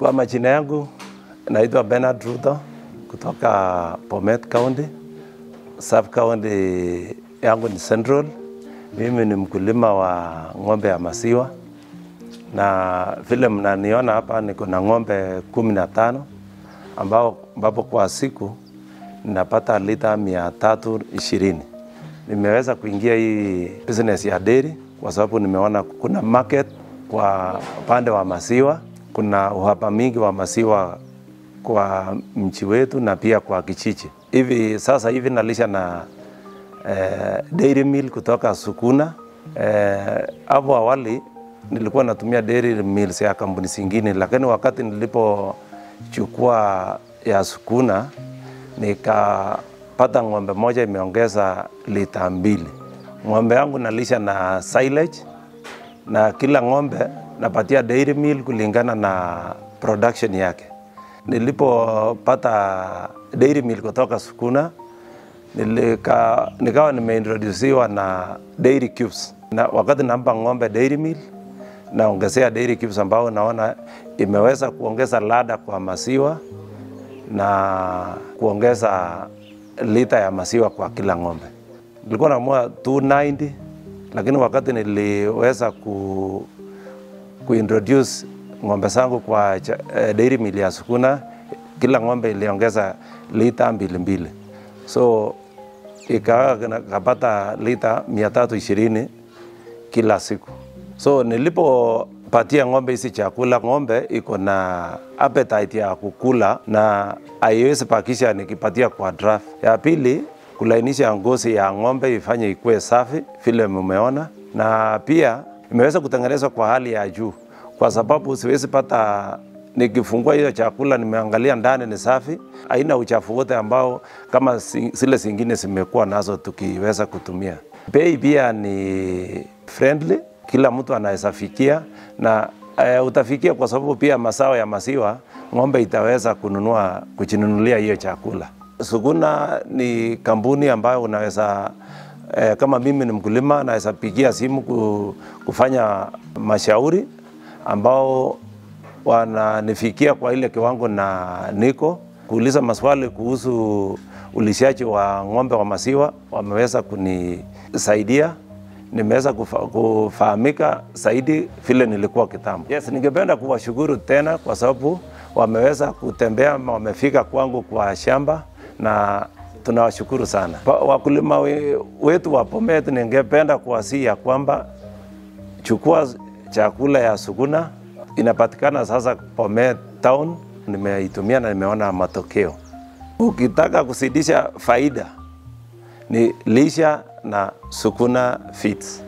Kwa majina yangu naitwa Bernard Ruto kutoka Bomet County. Sub county yangu ni Central. Mimi ni mkulima wa ng'ombe ya maziwa, na vile mnaniona hapa niko na ng'ombe 15 ambapo kwa siku ninapata lita 320. Nimeweza kuingia hii business ya dairy kwa sababu nimeona kuna market kwa upande wa maziwa. Kuna uhaba mingi wa maziwa kwa mchi wetu na pia kwa kijiji. Hivi sasa hivi nalisha na dairy meal kutoka Sukuna. Hapo awali nilikuwa natumia dairy meals ya kampuni zingine, lakini wakati nilipochukua ya Sukuna nikapata ng'ombe moja imeongeza lita 2. Ng'ombe yangu nalisha na silage, na kila ng'ombe napatia dairy meal kulingana na production yake. Nilipopata dairy meal kutoka Sukuna, nikawa nimeintroduciwa na dairy cubes. Na wakati nampa ng'ombe dairy meal, naongezea dairy cubes ambao naona imeweza kuongeza ladha kwa maziwa na kuongeza lita ya maziwa kwa kila ng'ombe. Nilikuwa naamua 290, lakini wakati niliweza kuintroduce ng'ombe zangu kwa dairy meal ya Sukuna, kila ng'ombe iliongeza lita 2. So ikapata lita 320 kila siku. So nilipopatia ng'ombe hizi chakula, ng'ombe iko na appetite ya kukula na haiwezi pakisha nikipatia kwa draft. Ya pili, kulainisha ngozi ya ng'ombe ifanye ikue safi vile mmeona, na pia imeweza kutengenezwa kwa hali ya juu, kwa sababu siwezi pata nikifungua hiyo chakula nimeangalia ndani ni safi, haina uchafu wote ambao kama zile zingine zimekuwa nazo tukiweza kutumia. Bei pia ni friendly, kila mtu anaweza fikia, na utafikia kwa sababu pia mazao ya maziwa ng'ombe itaweza kujinunulia hiyo chakula. Sukuna ni kampuni ambayo unaweza kama mimi ni mkulima naweza pigia simu kufanya mashauri ambao wananifikia kwa ile kiwango na niko kuuliza maswali kuhusu ulishaji wa ng'ombe wa maziwa. Wameweza kunisaidia, nimeweza kufahamika zaidi vile nilikuwa kitambo. Yes, ningependa kuwashukuru tena kwa sababu wameweza kutembea, wamefika kwangu kwa shamba na tunawashukuru sana. Wakulima wetu wa Bomet ningependa kuwasihi ya kwamba chukua chakula ya Sukuna, inapatikana sasa Bomet town. Nimeitumia na nimeona matokeo. Ukitaka kuzidisha faida ni lisha na Sukuna Feeds.